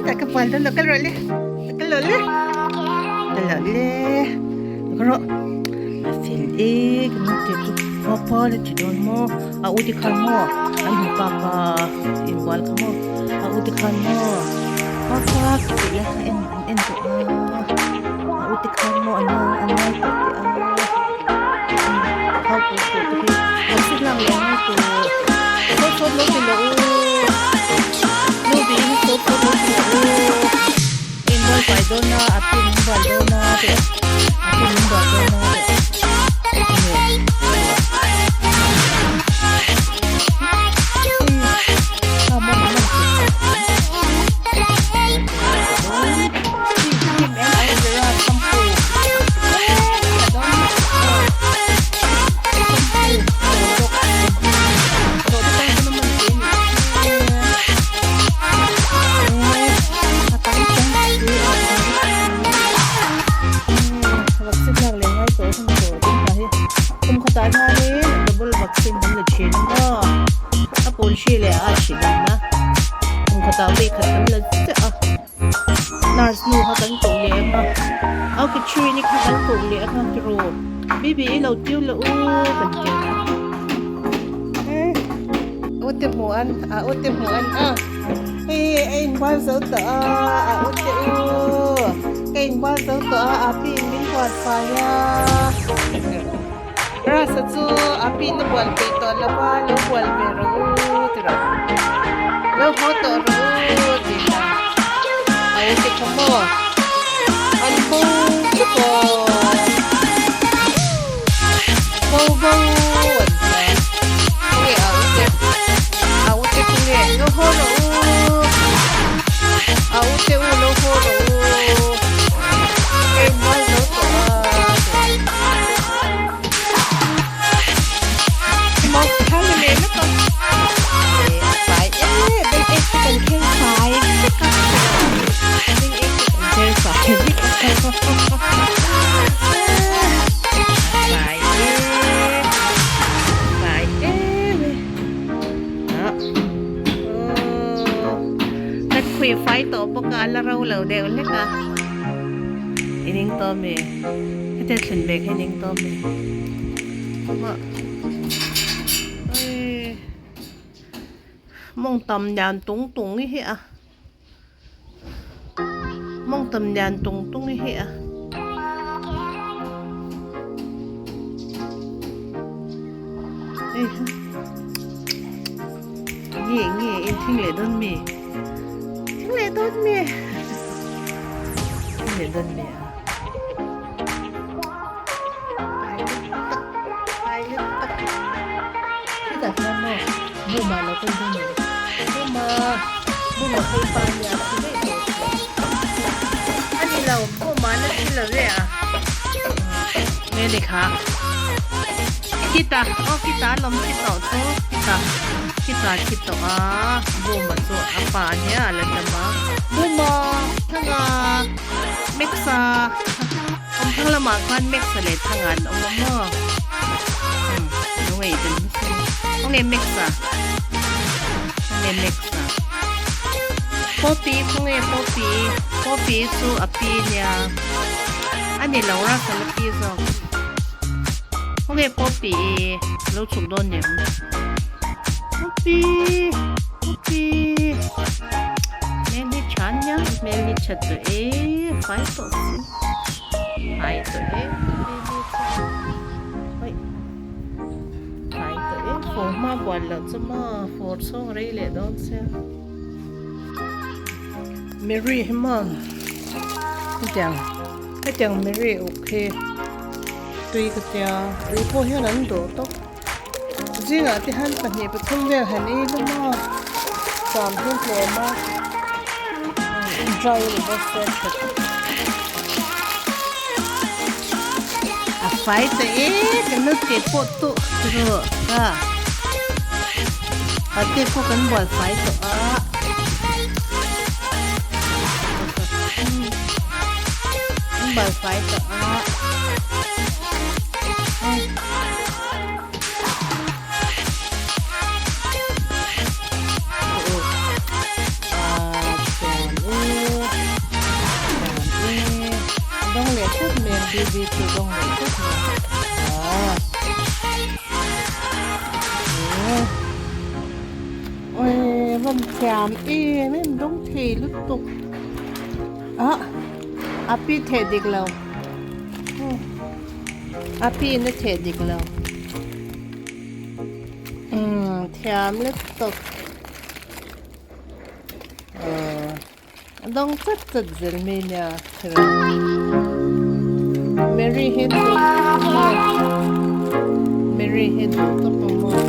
Chutah ka bual dawn lo kal rawh le kal rawh le kal rawh le kal rawh a fel e kan naute chu papa la ti dawn maw a u te khan maw an hmu pa pa inbual kha maw a u te khan maw papa ka tih la en an en tawh a a u te khan maw an an ngai tawh teh a phau pawh tawh te hi an si hlang leh ngai tawh saw saw lo ti loh u. Nu bih hi saw saw lo ti loh u eng bual fai dawn a a pin min bual dawn a tih a pin min bual dawn a tih Kum khatah hianin double vaccine kan la thin a maw a pawn hri leh a hri dan a kum khatah vawi khat kan la chiah a nurse nu kha kan koh leh ang a au Catherine-i kha kan koh leh ang a tiraw baby i lo tiu la u kan ti ang u te hmuh an a u te hmuh an a hei a inbual zo tawh a a u te u ka inbual zo tawh a api in min huat fai a Rasa chu api in a bual peih tawh lo va lo bual ve rawh u ti rawh lo haw tawh rawh u tih kha a u te kha maw an bo vek aw bo bo an tia khawnge a u te a u te khawnge lo haw rawh u a u te u lo haw rawh u hei mual zo tawh a tih. Hetiang thlen ve kha i ning tawp a ni. Mawng tam lian tung tung hi a mawng tam lian tung tung hi a. Nge nge in thing leh dawn mi thing leh dawn mi thing leh dawn mi a. Max-a awm thlang lamah khan Max-a leh Thanga an awm a maw umm lo ngaihven hmasa a khawnge Max-a khawnge Max-a Poppy khawnge Poppy Poppy chu a pi nia a ni lo Russell a pi zawk khawnge Poppy lo chhuk dawn em Poppy Poppy hmel hi tha nia hmel hi tha tawh e fai tawh si fai tawh e baby chu oi fai tawh e fur hma buan loh chu maw fur chhung rei leh dawn sia Mary hi maw hetiang hetiang Mary uk hi tui ka tia ui pawh hian an duh tawp. Zingah te hian pahnih pathum vel han ei hlawm a cham hi hlawm a dry a ni bawk se a that a fai ta e kan lo teh pawh tawh tiraw ka a te pawh kan bual fai tawh a kan bual fai tawh a. leh tlat mai a bibi chu dawng leh tlat mai aaa awi van thiam em em dawng thei lutuk ah a pi theh dik lo a pi in a theh dik lo umm thiam lutuk A dawng chat chat zel mai nia Mary hi duh tawp a maw Mary hi duh tawp a maw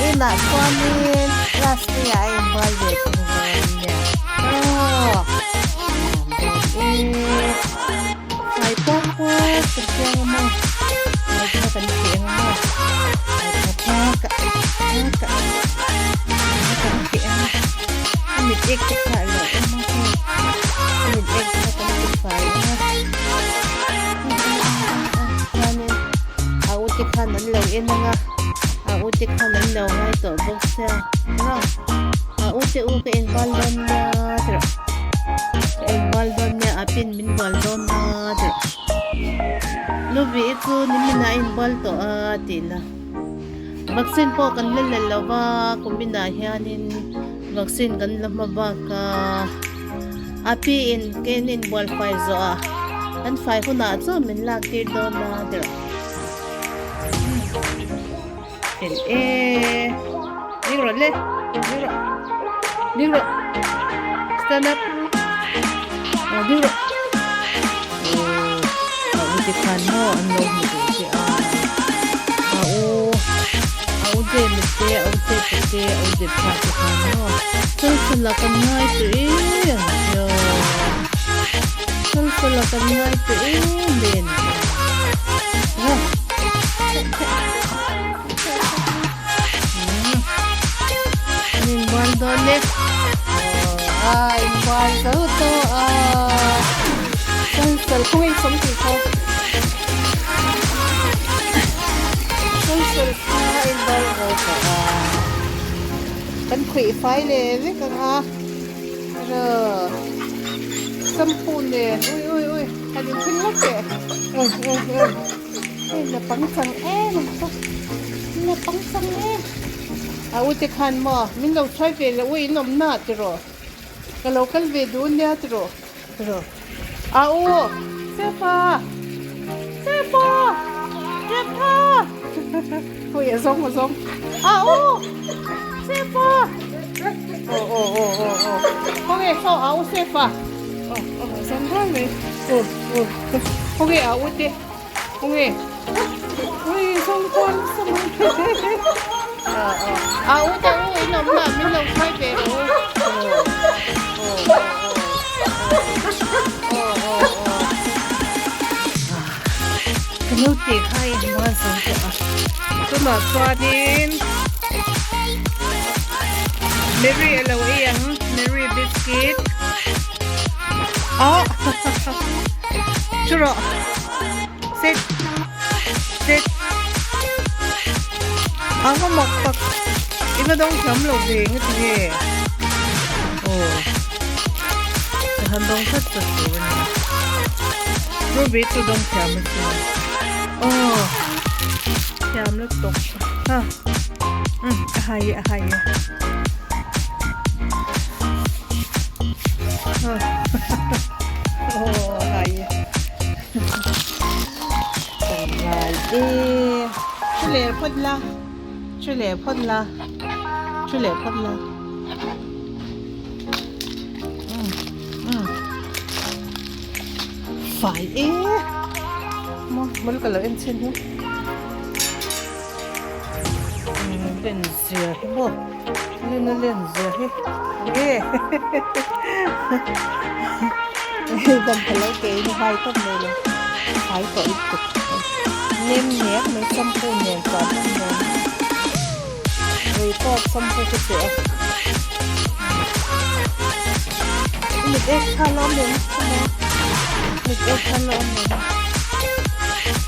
Inah chuanin class te ah a inbual ve thung dawn nia aw fai pawng pawng kan chiang a maw fai kha kan theh ang a maw fai kha ka ka kan theh ang a mit ek te kha a lo awm a hei a mit ek kha kan ti fai ang a chuanin a u te khan an lo en ang a a u te khan an lo ngai tawh bawk sia a u te u ka inbual dawn nia tih ka inbual dawn nia a pin min bual dawn a tih luvi i chu nimin ah a inbual tawh a tih la vaccine pawh kan la la lo va kumin ah hianin vaccine kan la hma bak a a pi in kein inbual fai zawh ah kan fai hunah chuan min lak tir dawn a tih Fel e. Ding rawh le. Ding rawh. Ding rawh. Stand up. Ding rawh. Aw a u te khan maw an lo hmu duh che a. A u a u James te a u Chepa te a u Depha te khan maw Chalsala kan ngai tawh e ang tia. Chalsala kan ngai tawh e nen ta. An inbual dawn e. A inbual zo tawh a. Cancel khawnge i sawm tih kha. Cancel kha a inbual zo tawh a. Kan khawih fai leh vek ang a. Rawh. Shampoo nen ui ui ui han inthil lawk teh. Ui ui ui. Hei la pangchang em ang chu la pangchang em a u te khan maw min lo chhuai ve leh u in awm na tiraw ka lo kal ve duh nia tiraw tiraw a u Sepa Sepa Sepa ui a zawng a zawng a u Sepa aw aw aw aw aw khawnge saw a u Sepa aw aw a zawng rual mai aw aw khawnge a u te. Khawnge ui zawng kual nasa mai a u te u in awm na min lo hruai ve rawh u aw aw aw aw ka naute kha a inbual zo tawh a tunah chuanin Mary a lo ei ang Mary biscuit awh. Chu rawh sit sit a va mak tak i va dawng thiam lo ve nge ti nge aw ka han dawng tlat tlat tur a ni Ruby chu dawng thiam a sin aw thiam lutuk ha um a hai a hai a. Thu leh phawt la thu leh phawt la thu leh phawt la fai e maw bul ka lo en chhin hi len zia hi maw len a len zia hi nge dam pha lo ke in hai tawp mai lo hai tawh lutuk nem nek mai shampoo nen chuan hlawm nen rei tawk shampoo ka cheh a mit ek kha la awm em mit ek kha la awm em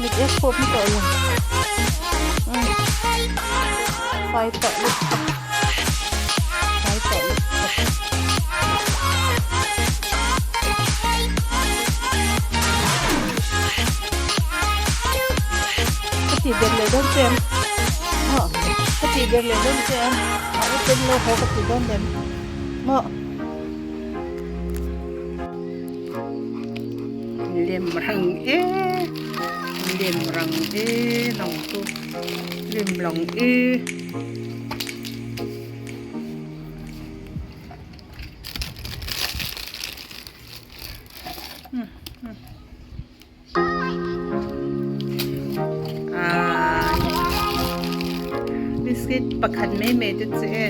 mit ek pawh awm tawh lo. Fai tawh lutuk fai tawh lutuk. Ka tih ber leh dawn che em? Maw ka tih ber leh dawn che em? A open lo haw ka ti dawn em? Maw. Lem rang e lem rang e nang chu lem lang e. Biscuit pakhat mai mai te chu e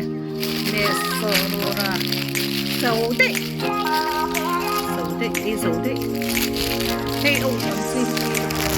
nge saw rawra zo daih. Zo daih ei zo daih hei a awm ang chi hi.